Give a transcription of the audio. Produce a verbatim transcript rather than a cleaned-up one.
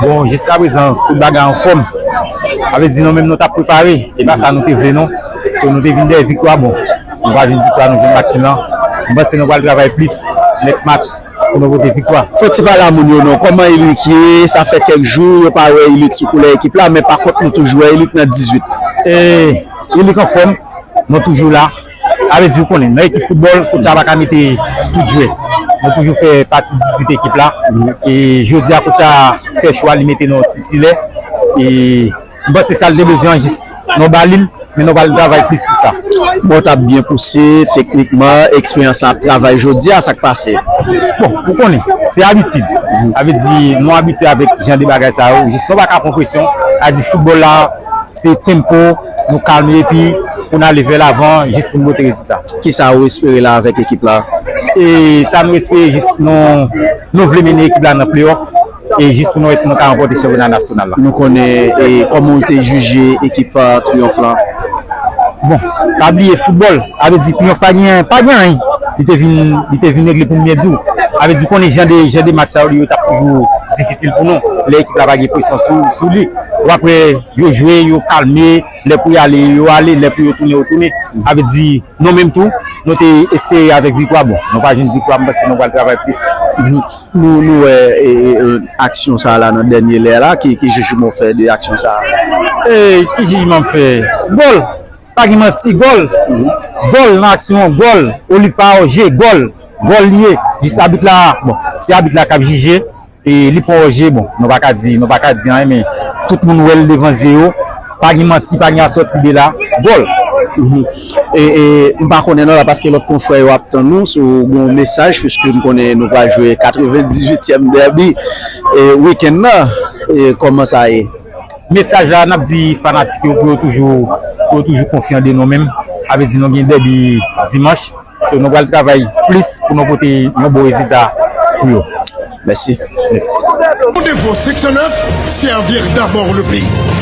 Bon, jiska prezan, tout bagay anfòm. Sa vle di nou menm nou t ap prepare. E pa sa nou te vle non. So, nou te vin dèyè viktwa, bon. Nou pa jwenn viktwa, nou jwenn match nul. M panse nou pral travay plis next match pou nou pote viktwa. Fò ti pale a moun yo non. Kòman Elik ye? Sa fè kèk jou yo pa wè Elik sou koulè ekip la, men pa kont nou toujou wè Elik nan dizuit. E Elik anfòm, nou toujou la. Sa vle di, ou konnen, nan ekip foutbòl, kouch a pa ka mete tout jwè. Nou toujou fè pati dizuit ekip la. E jodi a, kouch a fè chwa, li mete nou titilè. E m panse sa l te bezwen an jis. Nou ba li l, men nou pral travay plis pou sa. Bon, t ap byen pouse, teknikman, eksperyans la ap travay jodi a, sa k pase? Bon, ou konnen, se abitid. Sa vle di, nou abitye avèk jan de bagay sa yo. Jis nou pa ka pran presyon. Sa vle di, foutbòl la, se tempo, nou kalme, epi pou n ale vè lavan, jis pou n pote rezilta. Kisa ou espere la avèk ekip la? E sa nou espere, jis nou, nou vle mennen ekip la nan playoff. E jis pou nou wè si nou ka ranpòte chanpyona nasyonal la. Nou konnen, e, kòman w te jije ekip, a, Triyonf lan? Bon, pa bliye foutbòl, sa vle di Triyonf pa gen, pa gen anyen. Li te vin, li te vin regle pou m byen di w. Sa vle di konnen jan de, jan de match sa yo, yo t ap toujou difisil pou nou. Lè ekip la pa gen presyon sou, sou li. W ap wè yo jwe, yo kalme, lè pou y ale, yo ale, lè pou yo tounen, yo tounen. Sa vle di, nou menm tou, nou te espere avèk viktwa, bon, nou pa jwenn viktwa, m panse nou pral travay plis. Nou, nou wè, e, e, e, aksyon sa a la nan dènye lè la, ki, ki jijman w fè de aksyon sa a? E, ki jijman m fè? Gòl! Pa gen manti, gòl! Gòl nan aksyon, gòl! Olive pa òje, gòl! Gòl li ye! Jis abit la, bon, se abit la k ap jije. E li pa òje, bon, nou pa ka di, nou pa ka di anyen, men tout moun wè l devan zye yo. Pa gen manti, pa gen asòti de la. Gòl! E, e, m pa konnen non la, paske lòt konfrè yo ap tann nou, si w gen yon mesaj, piske m konnen nou pral jwe katrevendizuityèm dèbi, e, wikenn nan, e, kòman sa ye? Mesaj la, n ap di fanatik yo pou yo toujou, pou yo toujou konfyan de nou menm. Sa vle di nou gen dèbi dimanch. So, nou pral travay plis pou nou pote yon bon rezilta pou yo. Mèsi. Mèsi. Rendez-vous section neuf, servir d'abord le pays.